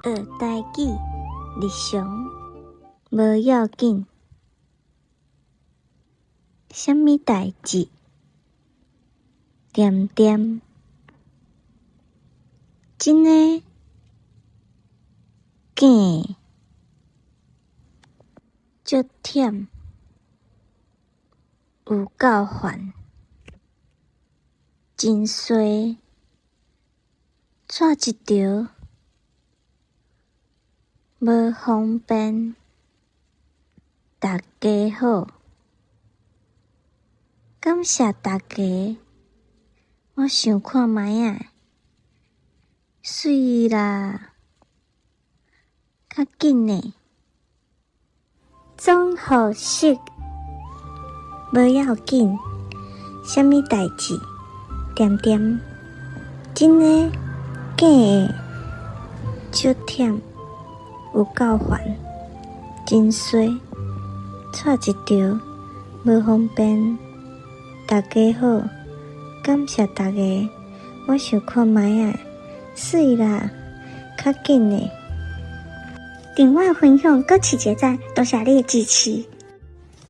學台語，日常，無要緊，啥物代誌？恬恬，真的？假的？足忝，有夠煩，真衰，掣一著，無方便，大家好，感謝大家，我想看覓仔，媠啦，較緊的，總號式，無要緊，啥物代誌？恬恬，真的？假的？足忝，有夠煩，真衰，掣一著，無方便，大家好，感謝大家，我想看覓仔，媠啦，較緊的。訂閱分享，閣揤一个讚，多謝你的支持。